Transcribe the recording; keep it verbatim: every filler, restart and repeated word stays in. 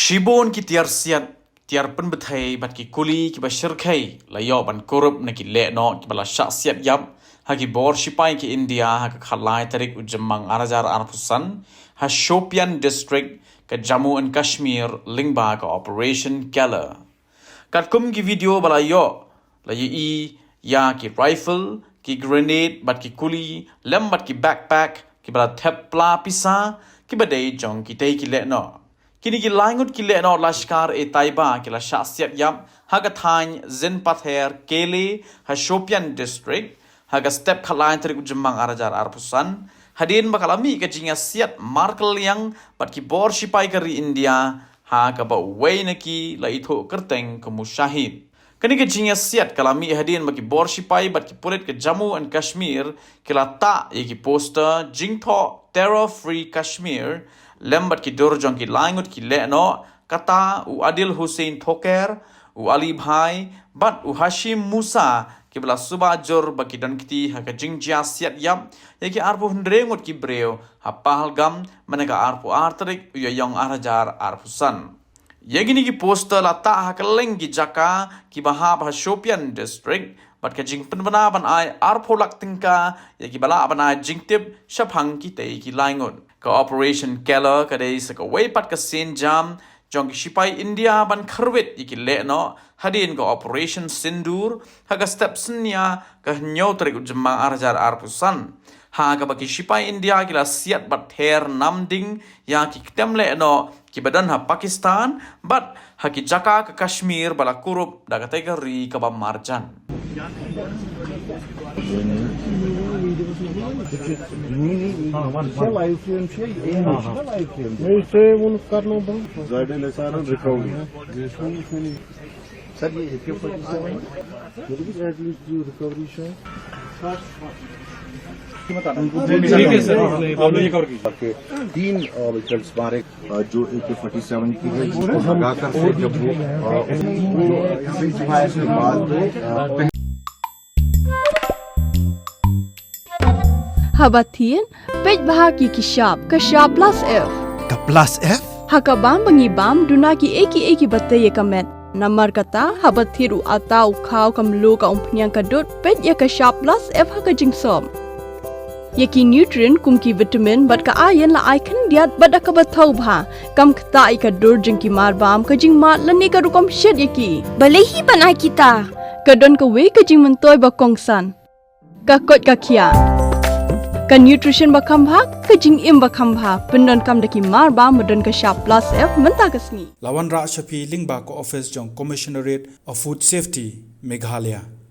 Shibun ki tiar siat, tiar pynbthei bad ki kuli kiba shyrkhei la ïoh ban kurup na ki lehnoh kiba la shah siat ïap ha ki bor shipai ki India ha ka khatlai tarik u Jymmang ar hajar arphew san ha Shopian District ka Jammu and Kashmir lyngba ka Operation Keller. Katkum ki video ba la ïoh, la ïohi ïa ki rifle, ki grenade bad ki kuli lem bad ki backpack kiba la thep pla pisa kiba dei jong kitei ki lehnoh. Kine ki laingut ki lehnoh Lashkar-e-Taiba ki la shah siat ïap ha ka thaiñ Zin Pather Kele ha Shopian District ha ka step khatlai tarik u Jymmang ar hajar arphew san, hadien ba ka la mih ka jingïasiat markylliang bad ki bor shipai ka ri India ha kaba uwei na ki la ithuh kyrteng kum u Shahid. Kane ka jingïasiat ka la mih hadien ba ki bor shipai bad ki pulit ka Jammu and Kashmir ki la tah ïa ki poster jingthoh Terror Free Kashmir lem bad ki dur jong ki laingut ki lehnoh, kata u Adil Hussain Thoker, u Ali Bhai bad u Hashim Musa, kiba la suba jur ba ki don kti ha ka jingjia siat ïap ïa ki arphew hynriew ngut ki briew ha Pahalgam mynne ka arphew ar tarik u Ïaïong ar hajar arphew san. Ïa kine ki poster la tah ha kylleng ki jaka kiba hap ha Shopian District bad ka jingpynbna ban ai arphew lak tyngka ïa kiba lah ban ai jingtip shaphang kitei ki laingut. Ka Operation Keller ka dei sa kawei pat ka sienjam jong ki shipai India ban khyrwit ïa ki lehnoh hadien ka Operation Sindoor ha ka step synñia ka hynñiew tarik u Jymmang ar hajar arphew san, ha kaba ki shipai India ki la siat bad ther namding ïa ki ktem lehnoh kiba don ha Pakistan bad ha ki jaka ka Kashmir ba la kurup da katei ka ri kaba marjan. सर, ये ए के फ़ोर्टी सेवन, ये भी एटलीस्ट जो रिकवरी से है। ठीक है सर, आप लोग ये कवर कीजिए। आपके तीन, अ, व्हीकल्स मारे, अ, जो ए के फ़ोर्टी सेवन की है, जिसको भगा कर से जब वो, अ, जो एक्सीडेंट हुआ है, उसके बाद वो, अ, Haba thied, peit bha ki ki shap, ka shap plus F. Ka plus F? Ha ka bam ba ngi bam, duna ki ei ki ei kiba tei ïa ka met. Namar kata, haba thied u atta u khaw ka mluh ka umphniang ka dud, peit ïa ka shap plus F ha ka jingsop. Ïa ki nutrient kum ki vitamin bad ka iron la ai khyndiat bad da kaba thaw bha. Kam ktah ïa ka dur jong ki mar bam, ka jingmad lane ka rukom shet ïa ki. Balei hi ban ai kita? Ka don kawei ka jingmyntoi ba kongsan. Ka koit ka khiah. Ka nutrition ba kham bha, ka jingim ba kham bha. Pyndonkam da ki mar bam ba don ka shap plus F mynta ka sngi. La wanrah sha phi lyngba ka office jong Commissionerate of Food Safety, Meghalaya.